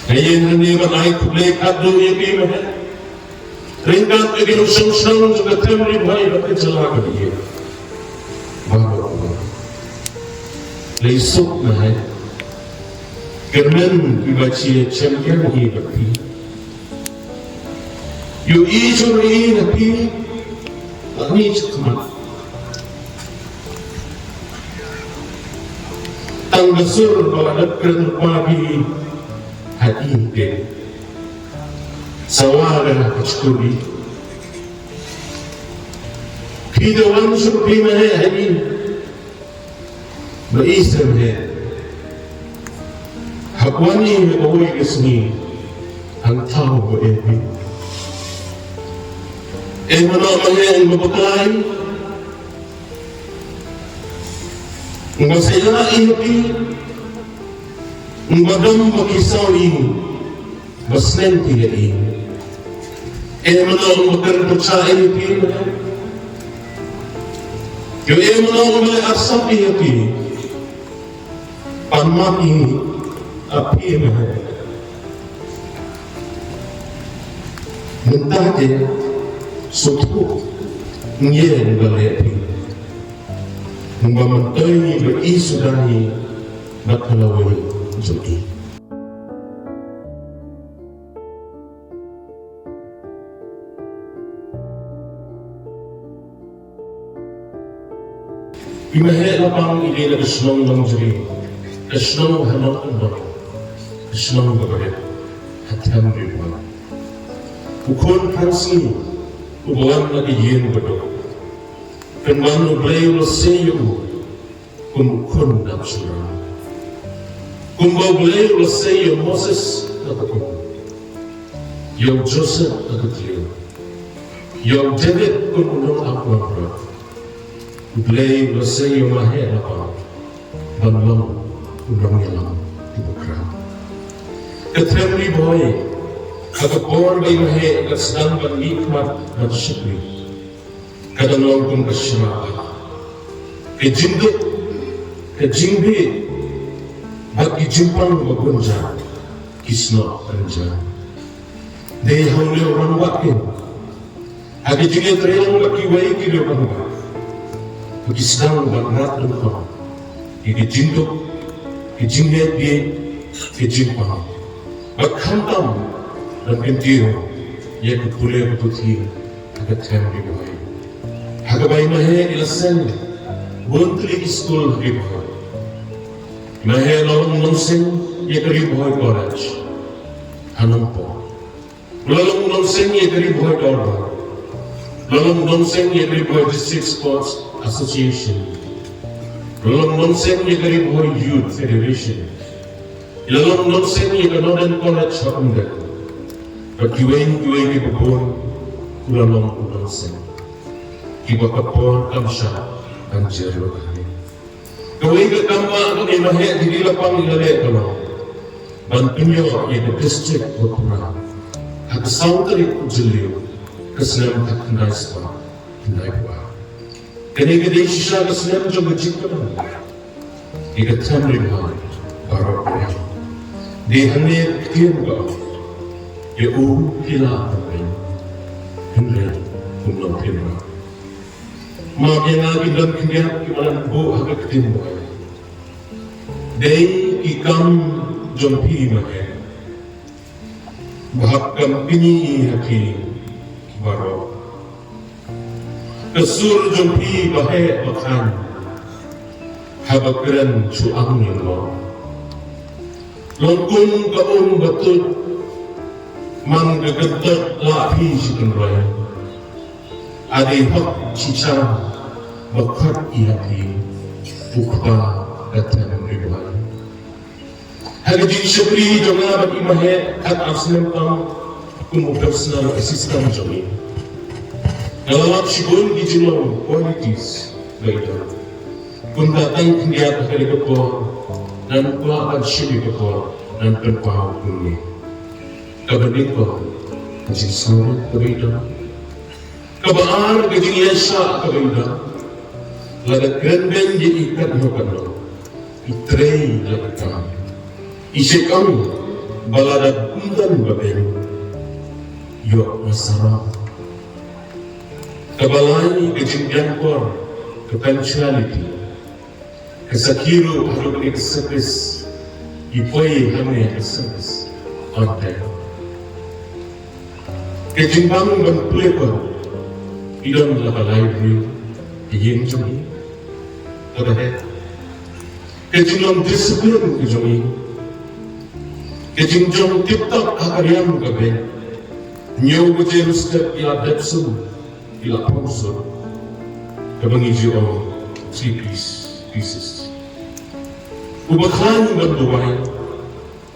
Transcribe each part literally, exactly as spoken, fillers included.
Nga ïeng hangne ban ai khublei khatduh ïa phi Maheh. Ryngkat ka jingshong shnong jong ka Them Ri Bhoi bad ka jylla ka Maheh. Baroh. Lei suk Maheh. Kyrmen kiba shem ïa ngi bad phi. Ïohi jong ngi na phi. Ba ngi suk khmat. Tang ka sur ba la dep kren lypa phi ha i te. Sawa da ka chkuri. Phi da wan suk phi Maheh ha i. Ba i sem he. Hap wan i ha kawei ka sngi. Hangthaw ba e phi. E mano Maheh ba batai. Nga sa ïa i ha phi. Nga dom ba ki saw i. Ba snem phi ïa i. E mano ba kren pyrshah ïa phi. Ïa e mano ba leh arsap ïa phi. Pan map i ap phi Maheh. Mynta te suthu ngi ba leh phi. Ba myntoi ba i suda i ba ka lawei jong i. I Maheh Lapang i dei na ka shnong Nongjri, ka shnong ha Nongkyndong, ka shnong kaba rit ha Them Ri Bhoi. U khun phrang sngi uba wan na ka ïing ba duk. Pynban U Blei u la sei ïa u kum u khun dap shynrang. Kumba U Blei u la sei ïa u Moses na ka um, ïa u Joseph na ka tliang, ïa u David kum u nongap nongrot. U Blei u la sei ïa u Maheh Lapang ban long u nongïalam uba khraw. Ka Them Ri Bhoi, ha ka por ba i Maheh ka sdang ban mihkhmat ban shakri. Ka dang long kum ka shrah. Ka jingduk, ka jingbieit, bad ki jingpang ba bun jait ki snoh rynjah. Dei ha u rangbah kin, ha ka jingïatreilang bad kiwei ki rangbah, ba ki sdang ban rat ryngkot ïa ka jingduk, ka jingngeit bieit, ka jingpang. Bad khamtam ban kyntiew ïa ka pule ka puthi ha ka Them Ri Bhoi. Ha kaba i Maheh i la seng bun tylli ki skul ha Ri Bhoi. I Maheh la long nongseng ïa ka Ri Bhoi College ha Nongpoh. La long nongseng ïa ka Ri Bhoi Dorbar. La long nongseng ïa ka Ri Bhoi District Sports Association. La long nongseng ïa ka Ri Bhoi Youth Federation. La long nongseng ïa ka Northern College ha Umden. Bad kiwei kiwei kiba bun, u la long u nongseng. Kiba ka por kam shah ban jer lut hangne. Kawei ka kam ba i Maheh Didi Lapang i la leh ka long ban pynïoh ïa ka district ba pura ha ka saw tarik u Jylliew ka snem khatkhyndai spah khyndaiphew ar. Kane ka dei shisha ka snem jong ka jingpynlong ïa ka Them Ri Bhoi baroh kawei. Dei hangne ka ktien ba ong, ïa u phi lah ban weng, hynrei kum long phi mrad. Map ïa nga ki don khyndiat kiba la buh ha ka ktien ba ong, dei ki kam jong phi Maheh ba hap kam kñi ha phi baroh. Ka sur jong phi ba heh ba khan haba kren shu ang ïa ngo. Long kum ka um ba tuid man ka kyntoit la phi shi kynroi. A dei hok shisha ba khot ïa phi u kpa ka Them Ri Bhoi. Ha ka jingshakri jong nga bad i Maheh khatar snem tam kum u personal assistant jong i, nga la lap shibun ki jinglong, qualities ba i don. Kumta tang khyndiat ha kane ka por ngan kwah ban shim ïa ka por ngan pynpaw kumne. Kaba nyngkong, ka jingsngewrit kaba i don. Kaba ar, ka jingïaishah kaba i don. Lada kren beiñ ïa i katno katno, i trei ïa ka kam. I shait ong, Ba lada ym don ba beiñ, ïoh nga sarong. Kaba lai ka jingbiang por, ka punctuality. Ka sakhi ruh haduh kane ka service, i poi hangne ka service on time. Ka jingbang ban pule por, i don la ka library, ka ïing jong i. Kaba heh, ka jinglong discipline ka jong i, ka jingjong tip top ha ka riam ka beiñ. Hynñiew baje mynstep i la dep sum, i la phong sum. Kaba ngi ju ong three P's, pieces. Uba khlaiñ ban duwai,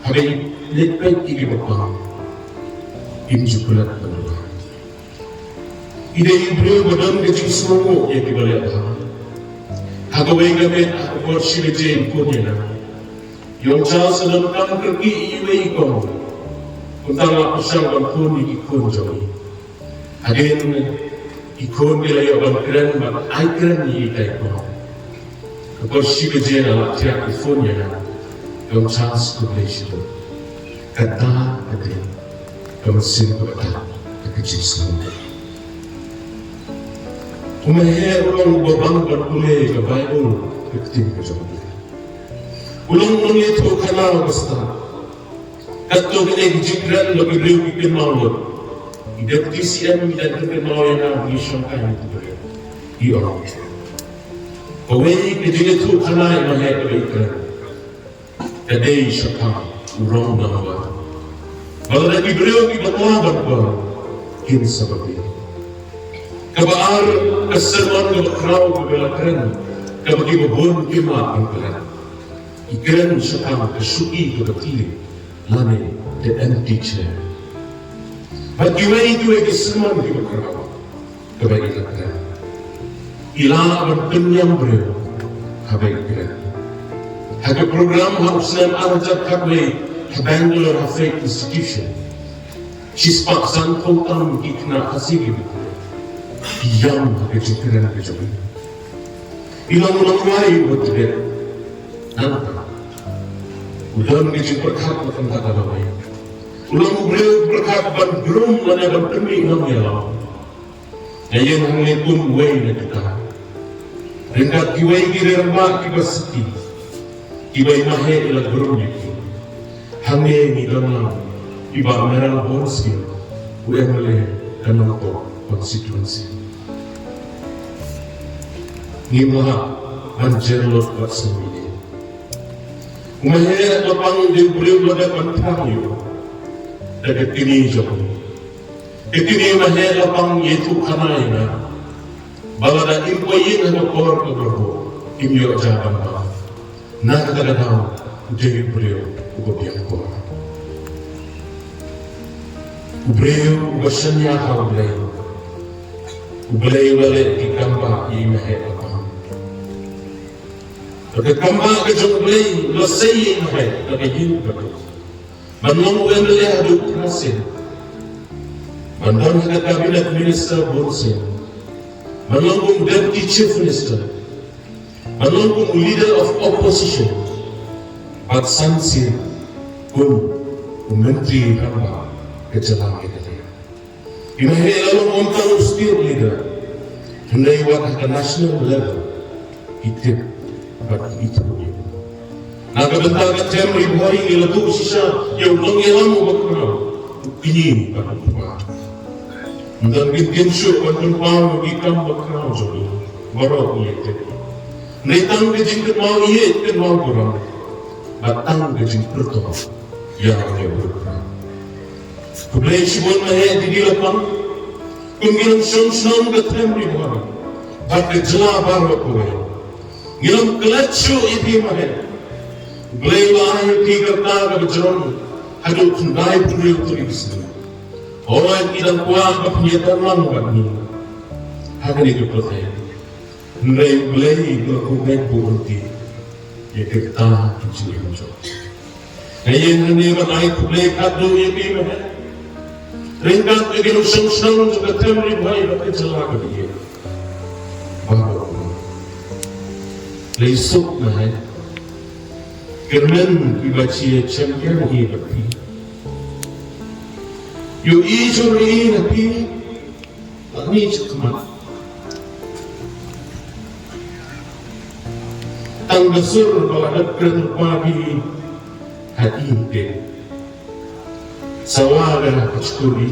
haba i leit peit ïa kiba pang, im ju klet ban duwai. I dei i briew ba don ka jingsngewnguh ïa kiba leh bha. Ha kawei ka miet, ha ka por shi baje im phone ïa nga. I ong, Charles, nga donkam kyrkieh ïa iwei i kong. Kumta nga pyrshang ban phone ïa ki khun jong i. Hadien i khun ki la ïoh ban kren, ban ai kren ïa ita i kong. Ka por shi baje nga la thiah i phone ïa nga. I ong, Charles, khublei shibun. Kata ka dei ka mynsiem kaba tad ha ka jingsngew. U Maheh u long uba bang ban pule ka Baibl, ka ktien ka jong u. U long u nongïathuhkhana uba stad. Katto katne ki jingkren ba ki briew ki kynmaw lut, i Deputy C M i dang kynmaw ïa nga, ngi shongkai ïa ki briew. I ong, kawei ka jingïathuhkhana i Maheh kaba i kren, ka dei shaphang u rong nongwei. Ba lada ki briew kiba kwah ban kwah, kin sa babe. Kaba ar, ka sermon kaba khraw kaba la kren, kaba kiba bun kim lah ban klet. I kren shaphang ka shuki kaba tih lane the empty chair. Bad kiwei kiwei ki sermon kiba khraw kaba i la kren, i lah ban pynïam briew haba i kren. Ha ka program ha u snem ar hajar khatwei ha Bangalore ha Faith Institution, shispah sanphew tam ki khynnah Khasi kiba ki ïam ha ka jingkren ka jong i. I long u nongwei uba tbit. Nangta u don ka jingpyrkhat na ka bynta ka lawei. U long u briew uba pyrkhat ban burom lane ban pynmih nongïalam. Nga ïeng hangne kum uwei na kita. Ryngkat kiwei ki rangbah kiba sati, kiba i Maheh i la burom ïa ki. Hangne ngi don lang i Bah Mayralborn Syiem, u M L A ka Nongpoh constituency. Ngim lah ban jer lut bad sngewbha. U Maheh Lapang u dei u briew uba dei ban pynthang ïa u da ka kmie jong u. Ka kmie Maheh Lapang i ïathuhkhana ïa nga ba lada im poi ïing ha ka por kaba bun, im ïoh ja ban bam. Na kata ka daw u dei u briew uba biang por. U briew uba shaniah ha U Blei. U Blei u la leh ki kam ba ïa i Maheh Lapang. Bad ka kam ba ka jong U Blei u la sei ïa i Maheh da ka ïing kaba ban long u M L A haduh phra sien, ban don ha ka cabinet minister bun sien, ban long kum u deputy chief minister, ban long kum u leader of opposition, bad san sien kum u myntri rangbah ka jylla Meghalaya. I Maheh la long ym tang u state leader, hynrei wat ha ka national level ki tip bad ki ithuh ïa u. Na ka bynta ka them Ri Bhoi ngi la buh shisha ïa u nongïalam uba khraw, u kñi bad u kpa. Ym don kin kin shuh ban pynpaw ïa ki kam ba khraw jong u baroh ngi ïa tip. Hynrei tang ka jingkynmaw ïeit kynmaw burom bad tang ka jingpyrthuh ïa u Blei. Khublei shibun Maheh Didi Lapang. Kum ngi long shong shnong ka them Ri Bhoi bad ka jylla baroh kawei, ngi long klet shuh ïa phi Maheh. U Blei u la ai ïa phi ka rta kaba jrong haduh khyndai phew hynriew tylli ki sngi. Hooid ngi dang kwah ba phin ïaid lang bad ngi ha kane ka pyrthei. Hynrei U Blei u la kyrkhu buh ïa phi ïa ka rta ka jingim jong phi. Nga ïeng hangne ban ai khublei khatduh ïa phi Maheh. Ryngkat ïa ki nongshong shnong jong ka them Ri Bhoi bad ka jylla kaba ïeit. Baroh. Lei suk Maheh. Kyrmen kiba shu ïa champion hi bad phi. Ïohi jong ngi ha phi, ha ngi jong khmat. Tang ka sur ba la dep kren ba phi ha i te. Sawa ka na ka chkuri.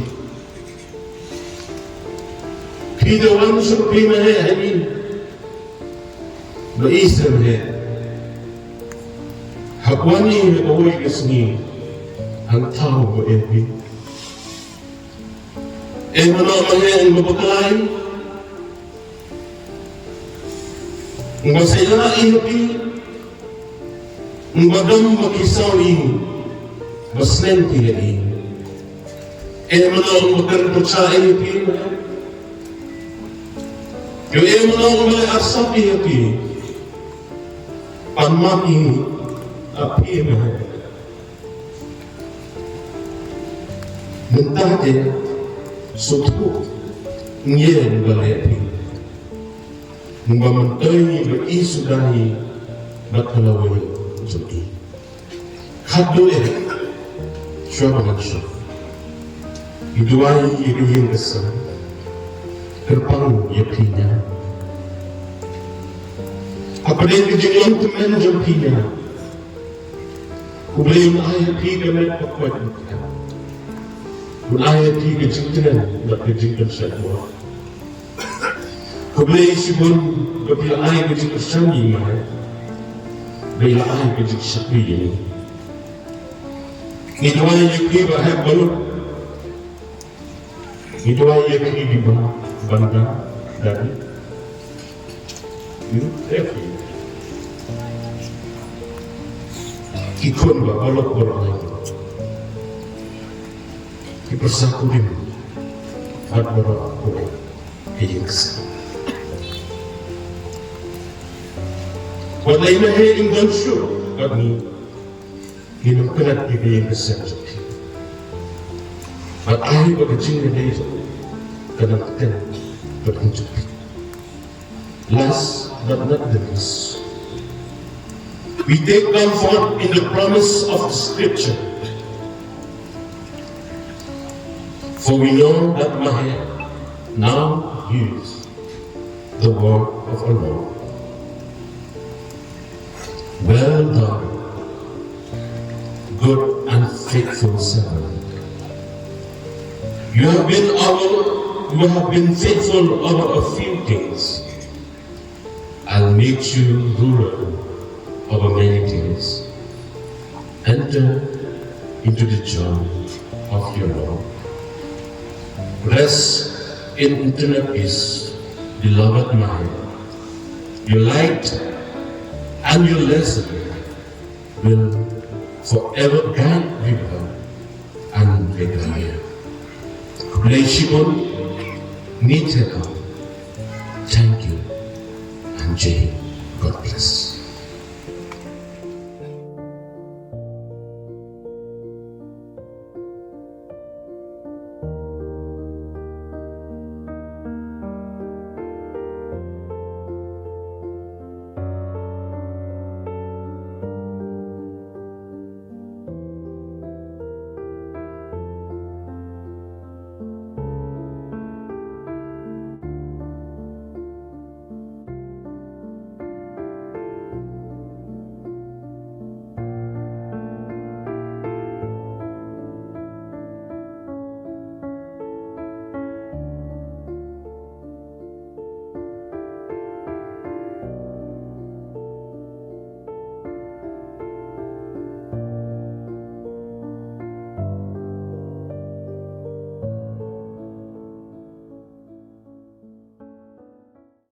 Phi da wan sur phi ma he ha i. Ba i sem he. Hap wan i he ba wei ka sngi. Hangthaw ba e phi. E mano ma he ong ba baklai. Ong ba sela i ha phi. Ong ba dom ba ki saw i. Ba snem phi ha i. E mano ong ba kan pyrchah i ha phi. Yo e mano ong ba le arsap i ha phi. Pan map i ha phi ma he. Mynta te sngewthuh ngi ïa ba leh phi. Ngi ba myntoi ba i suda hi bad ka lawei jong i. Khatduh eh shuwa ba ngan shong. Ngi duwai ïa ka ïing ka sem. Kyrpang ïa phi ñia. Hapdeng ka jinglong tymmen jong phi ñia. Khublei un ai ha phi ka met ka koit. Un ai ha phi ka jingtngen bad ka jingpynshait bor. Khublei shibun ba phi la ai ka jingkyrshan ïa i ma he. Ba i la ai ka jingshakri ïa ngi. Ngi duwai ïa phi ba hep balut. Ngi duwai ïa phi, Biba, Banda, Dadi. Ïa phi. Ki khun ba baroh baroh lai. Ki pyrsa kurim. Bad baroh baroh. Ki ïing ki sem. Wat la i ma he im don shuh bad ngi. Ngin ym klet ïa ka ïing ka sem jong phi. Bad ai ba ka jingïadei jong phi kan nang kten bad ka jong phi. Last but not the least, we take comfort in the promise of the scripture. For we know that Mahe now hears the word of our Lord. Well done, good and faithful servant. You have been over, you have been faithful over a few things. I'll make you ruler over many things. Enter into the joy of your Lord. Rest in eternal peace, beloved Mahe. Your light and your lesson will forever guide Biba and Meghalaya. Khublei shibun, ngi te kam. Thank you and Jai Hind. God bless.